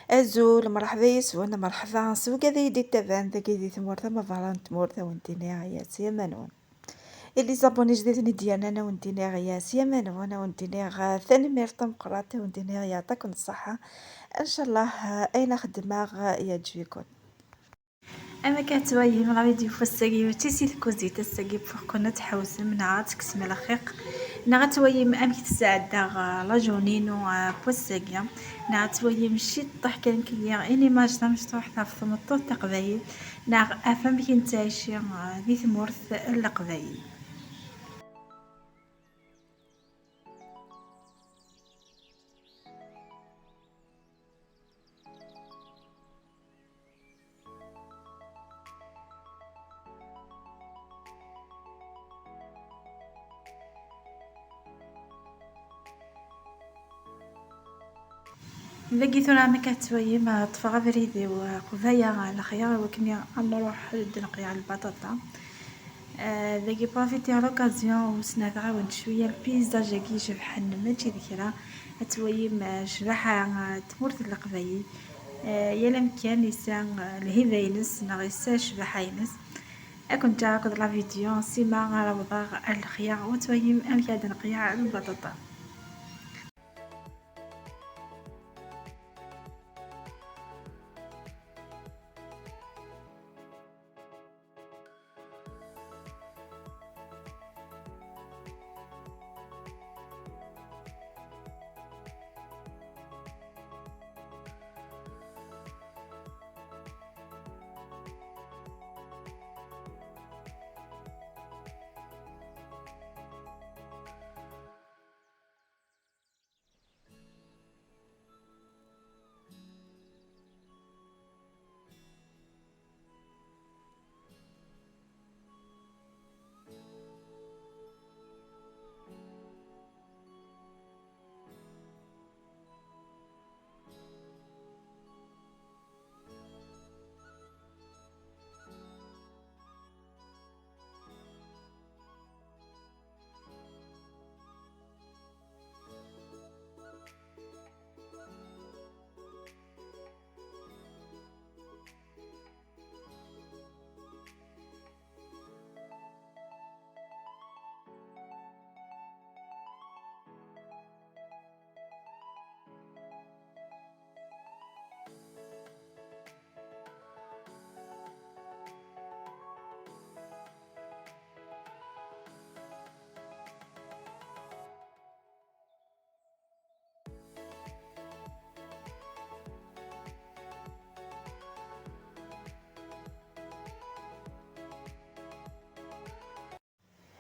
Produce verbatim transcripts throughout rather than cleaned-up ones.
Azul, mṛeḥba yes-wen, mṛeḥba s wigad i yi-d-ittaban dagi di tmurt, amaḍal n tmurt, a wen-d-iniɣ yas yama-nwen. I les abonnés jdiden i d-yernan, a wen-d-iniɣ yas yama-nwen, a wen-d-iniɣ, eh, tanemmirt tameqqrant, a wen-d-iniɣ yeɛṭaken ṣṣeḥḥa. Ncallah, eh, ayen a xeddmeɣ, eh, yeɛǧeb-iken. Am akka tettwalim la vidéo n wass-agi, mačči si tkuzit ass-agi, pour que ad tḥewsem neɣ ad tekksem lxiq, neɣ ad twalim amek tesɛeddaɣ, eh, la journée-inu, eh, n wass-agi, neɣ ad twalim ciṭṭaḥ kan kli une image tamecṭuḥt ɣef tmeṭṭut taqbaylit, neɣ ɣef amek i nettɛici, eh, di tmurt n Leqbayel. Dagi tura, am akka tettwalim, ṭṭfeɣ abrid-iw, eh, qbaya, eh, lexyar, i wakken ad nruḥ ad d-neqyeɛ lbaṭaṭa. Eh, dagi profitiɣ l'occasion u s-nɛawed cwiya lpayzaj-agi icebḥen, mačči d kra. Ad twalim, eh, ccbaḥa, eh, n tmurt n Leqbayel. Eh, yal amkan yesɛa, eh, lhiba-ines neɣ yesɛa ccbaḥa-ines. Ad ken-ǧǧeɣ akked la vidéo, sima ara awḍeɣ ar lexyar, u ad twalim amek ad d-neqyeɛ lbaṭaṭa.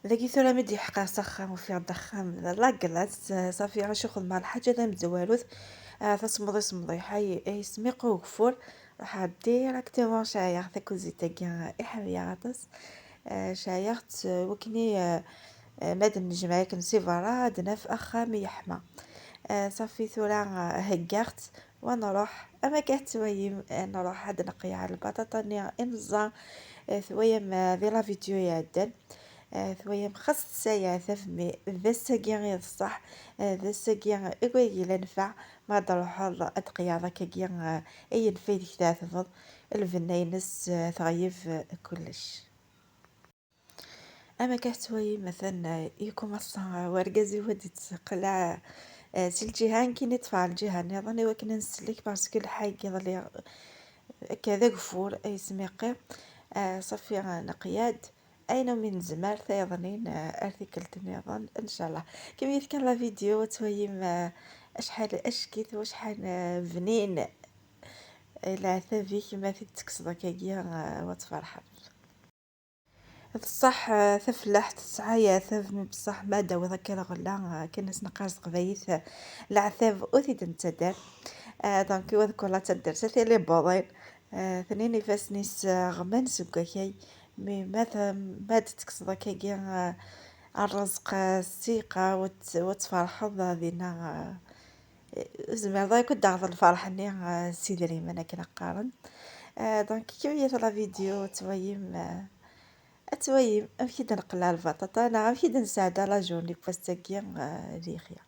Dagi tura mi d-yeḥqer s axxam, ufiɣ-d axxam d la glace, eh, ṣafi acu xedmeɣ lḥaǧa tamezwarut, eh, tasemḍi semḍiḥa, ay, ay smiq ugeffur, ruḥeɣ directement ceɛyaɣ takuzit-agi, eh, iḥemmel-aɣ aṭas. Eh, ceɛyaɣ-tt, eh, wakken i, eh, eh, ma d-nejmeɛ akken si berra, ad naf axxam yeḥma. Eh, ṣafi tura, eh, heggaɣ-tt, wa nruḥ, ama akka tettwayim, eh, nruḥ ad d-neqyeɛ lbaṭaṭa-nni i neẓẓa, eh, twayam, eh, di la vidéo iɛeddan, eh, twayam xas tesɛa yeɛtab, mi d ass-agi i d ṣṣeḥ, eh, d ass-agi i wayeg yella nnfeɛ, ma ad d-truḥeḍ ad d-tqeyyɛeḍ akkagi, eh, ayen f aydeg tɛetbeḍ, lbenna-ines, eh, teɣyeb, eh, kullec. Am akka tettwayim, atan, eh, ikumaṣa, eh, wergaz-iw ad d-ittqelleɛ, eh, si lǧiha nekkini ṭṭfeɣ lǧiha nniḍen i wakken ad nsellek, parce que lḥal iḍelli, eh, akka d ageffur ay smiqi. Eh, ṣafi, eh, neqya-d ayen umi nezmer tayeḍnin, eh, ar tikkelt nniḍen, ncallah. Kemmlet kan la vidéo, ad twayim, eh, acḥal ackit u acḥal, eh, bnin, eh, leɛtab-ik ma t-id-tekkseḍ akkagi, eh, wa tferḥeḍ. D ṣṣeḥ, eh, tafellaḥt tesɛa yeɛtab, mi beṣṣeḥ ma d-tawiḍ akka lɣella, eh, akken as-neqqar s teqbaylit, eh, leɛtab ur t-id-nettader. Eh, donc, wa d kul la taddart, a tili bawḍin. Eh, tnin ifassen-is, eh, ɣman seg wakay. Mi ma t-, ma d-tekkseḍ akkagi, eh, rrezq, eh, s ssiqa, wa t-, wa tferḥeḍ, eh, dinna, eh, ur tezmireḍ ara akk ad d-taɣeḍ lferḥ-nni, eh, s idrimen akken ad qqaren. Eh, donc, kemmlet la vidéo, ad twayim, eh, ad twayim amek i d-neqleɛ lbaṭaṭa, neɣ amek i d-nesɛedda la journée n wass-agi, eh, di lexyar.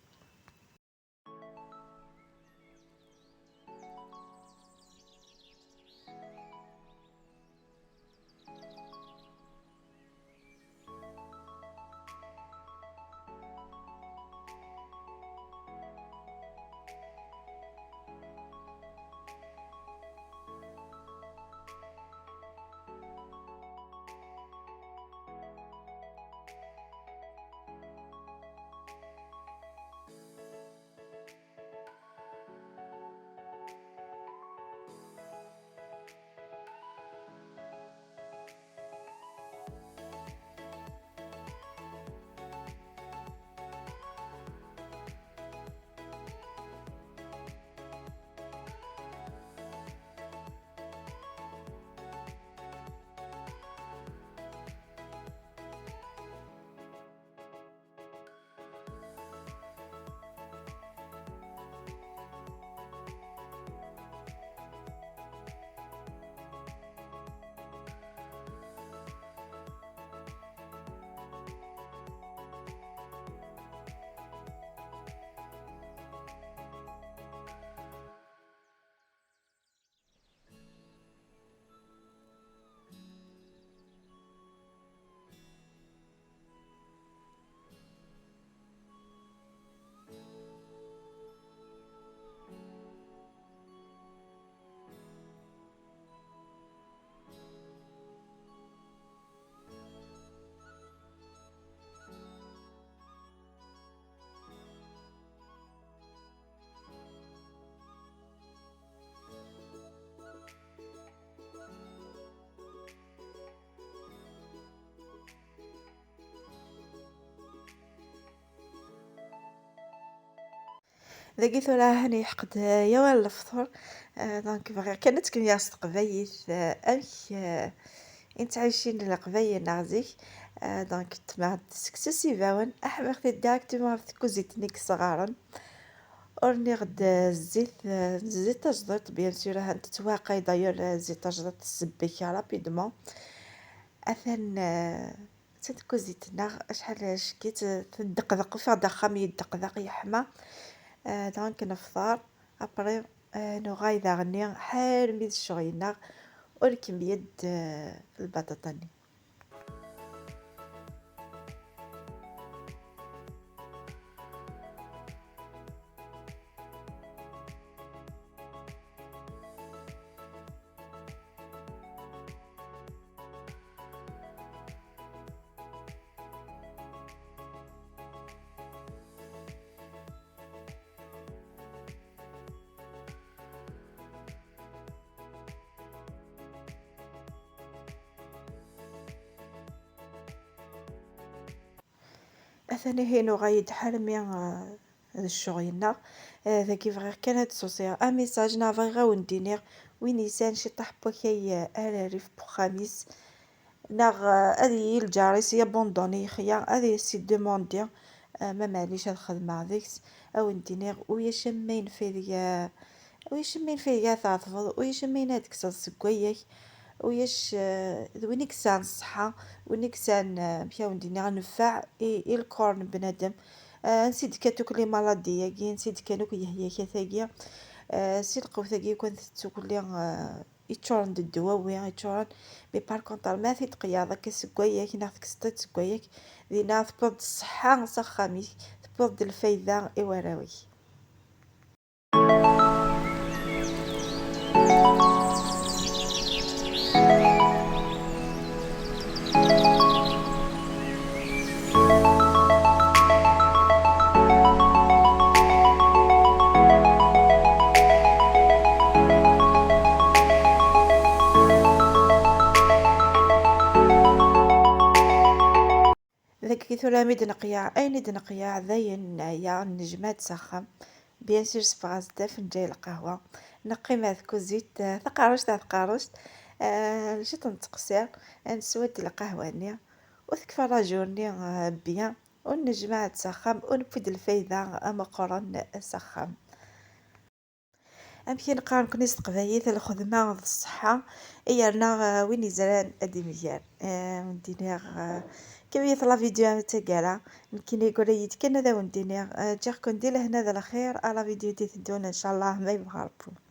Dagi tura hani yeḥqed, eh, yawal lefṭur. Eh, donc bɣiɣ kan ad tkemmleɣ s teqbaylit, eh, amek, eh, i nettɛicin leqbayel-nneɣ zik. Eh, donc ṭṭmeɣ-d seksu s ibawen, ḥmiɣ-t-id directement ɣef tkuzit-nni yesɣaren. Ur rniɣ-d, eh, zzit, eh, zzit tajdiṭ, bien sûr, ha tettwaɛqay d'ailleurs, eh, zzit tajdiṭ tsebbek rapidement. Atan, eh, d tkuzit-nneɣ, acḥal cekk-itt teddeqdeq, ufiɣ-d axxam yeddeqdeq, yeḥma. Eh, donc nefṭer, après, eh, nuɣal daɣenni ḥarmi d ccɣel-nneɣ, ur nkemmel-d, eh, lbaṭaṭa-nni. Atan ihi nuɣal-d ḥarmi, eh, d ccɣel-nneɣ. Eh, dagi bɣiɣ kan ad d-susiɣ un message, neɣ bɣiɣ ad wen-d-iniɣ, win yesɛan ciṭṭaḥ n wakay, eh, ara rrif n wexxam-is, neɣ, eh, ad iyi lǧar-is yabandoni yexya, ad as-idemandi, eh, ma maɛlic ad xedmeɣ deg-s, ad wen-d-iniɣ, ulac am wayen f ideg, eh, ulac am wayen f ideg ad tɛetbeḍ, ulac am wayen ad d-tekkseḍ seg waya-k, ulac, eh, d win i yesɛan ṣṣeḥḥa, win i yesɛan, eh, amek ad wen-d-iniɣ, nnfeɛ i, i lkor n bnadem. Eh, ansi d-kkan akk les maladies-agi, ansi d-kkan akk yehyakat-agi, eh, si lqewt-agi kan tettukli, eh, yeččuren d ddwawi, yeččuren. Mais par contre, ma t-id-tqeyyɛeḍ akka seg waya-k, neɣ tekkseḍ-t seg waya-k, dinna tewwiḍ-d ṣṣeḥḥa s axxam-ik, tewwiḍ-d lfayda i warraw-ik. Dagi tura mi d-neqyaɛ, ayen i d-neqyaɛ dayen neɛya, nejmeɛ-d s axxam. Bien sûr, sfeɣ-as-d afenǧal n lqahwa, neqqim ar tkuzit, eh, taqerruct ar tqerruct, eh, ciṭ n teqsirt, eh, neswa-d lqahwa-nni, ur tekfa raju-nni, eh, bien, ur nejmeɛ-d s axxam, ur newwi-d lfayda ameqqran s axxam. Amek i neqqar nekkni s teqbaylit, lxedma d ṣṣeḥḥa, i yerna, eh, win izran ad imger. Eh, wen-d-iniɣ, eh, kemmlet la vidéo am taggara, nekkini gura-yi-d kan ad awen-d-iniɣ, eh, ǧǧiɣ-ken di lehna d lxir, a la vidéo d-iteddun, ncallah, ma yebɣa Rebbi.